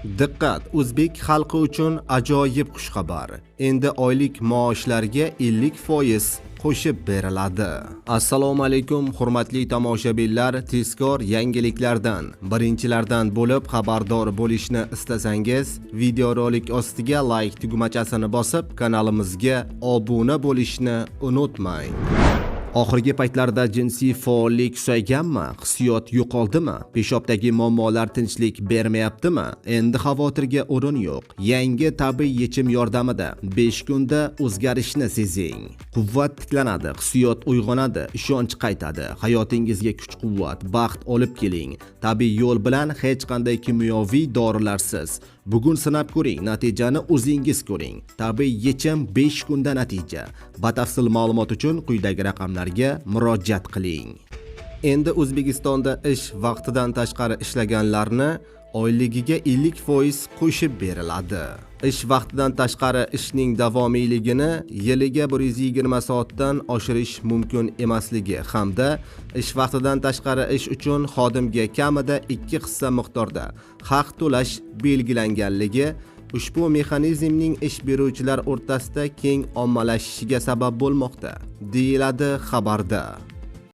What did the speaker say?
Diqqat! O'zbek xalqi uchun ajoyib xushxabar. Endi oylik maoshlarga 50% qo'shib beriladi. Assalomu alaykum, hurmatli tomoshabinlar, tezkor yangiliklardan birinchilardan bo'lib xabardor bo'lishni istasangiz, videorolik ostiga like tugmachasini bosib, kanalimizga obuna bo'lishni unutmang. Oxirgi paytlarda jinsiy faollik susayganmi? Hissiyot yo'qoldimi? Peshobdagi muammolar tinchlik bermayaptimi? Endi xavotirga o'rin yo'q. Yangi tabiiy yechim yordamida 5 kunda o'zgarishni sezing. Quvvat tiklanadi, hissiyot uyg'onadi, ishonch qaytadi. Hayotingizga kuch-quvvat, baxt olib keling. Tabiiy yo'l bilan, hech qanday kimyoviy dorilarsiz. Bugun sinab ko'ring, natijani o'zingiz ko'ring. Tabiiy yechim, 5 kunda natija. Batafsil ma'lumot uchun quyidagi raqamlarga murojaat qiling. Endi O'zbekistonda ish vaqtidan tashqari ishlaganlarni oyligiga 50% qo'shib beriladi. Ish vaqtidan tashqari ishning davomiyligini yiliga 120 soatdan oshirish mumkin emasligi hamda ish vaqtidan tashqari ish uchun xodimga kamida ikki hissa miqdorda haq to'lash belgilanganligi ushbu mexanizmning ish beruvchilar o'rtasida keng ommalashishiga sabab bo'lmoqda, deyiladi xabarda.